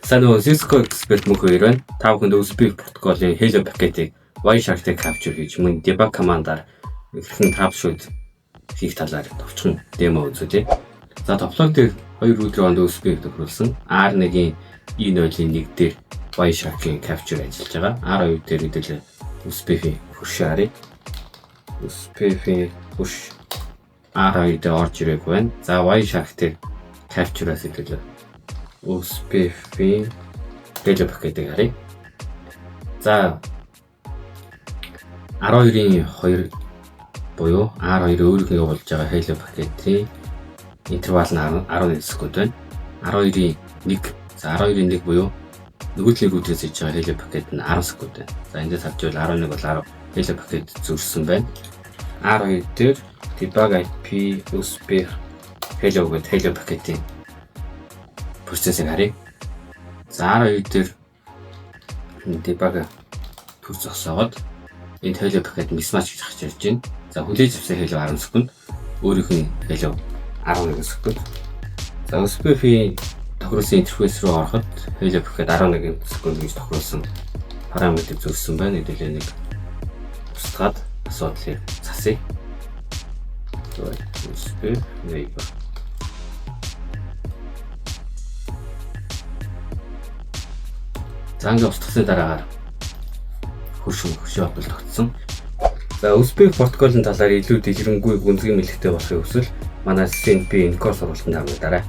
Сайн уу, Cisco Expert мөнх хоёр байна. Та бүхэнд OSPF протоколын Hello пакетыг Wireshark-тэй capture хийж, мөн debug командаар хэрхэн troubleshoot хийх талаар товчхон демо үзүүлье. За, топологи дээр хоёр router онд OSPF тохируулсан. R1-ийн E0-ийн 1 дээр Wireshark-ийн capture ажиллаж байгаа. R2 дээр хэдүүлээ OSPF-ийн хөршөө харъя. OSPF-ийн хөрш R2 дээр орж ирээгүй байна. За, Wireshark дээр capture-аас хэдүүлээ OSPF-ийн hello пакетыг харъя. За, 12-ийн 2 буюу R2 өөрийнх нь явуулж байгаа hello пакетийн интервал нь 11 секунд байна. 12-ийн 1, за, 12-ийн 1 буюу нөгөө талын router ээс хийж байгаа hello пакет нь 10 секунд байна. За, эндээс харж байвал 11 бол 10 hello пакет зөрсөн байна. R2 дээр debug IP OSPF hello гэдэг hello пакетийн процессыг харъя. За, R2 дээр debug төр зогсоогоод энэ hello пакет mismatch гэж гарч ирж байна. За, хүлээж авсан hello 10 секунд, өөрийнх нь hello 11 секунд. За, OSPF-ийн тохируулсан интерфейс рүү ороход hello пакет 11 секунд гэж тохируулсан параметр зөрсөн байна. Хэдүүлээ нэг устгаад асуудлыг засъя. OSPF neighbor. За, ингээд устгасны дараагаар хөршөө бодол тогтсон. За, OSPF протоколын талаар илүү дэлгэрэнгүй гүнзгий мэдлэгтэй болохыг хүсвэл манай CCNP ENCOR сургалтанд хамаарай.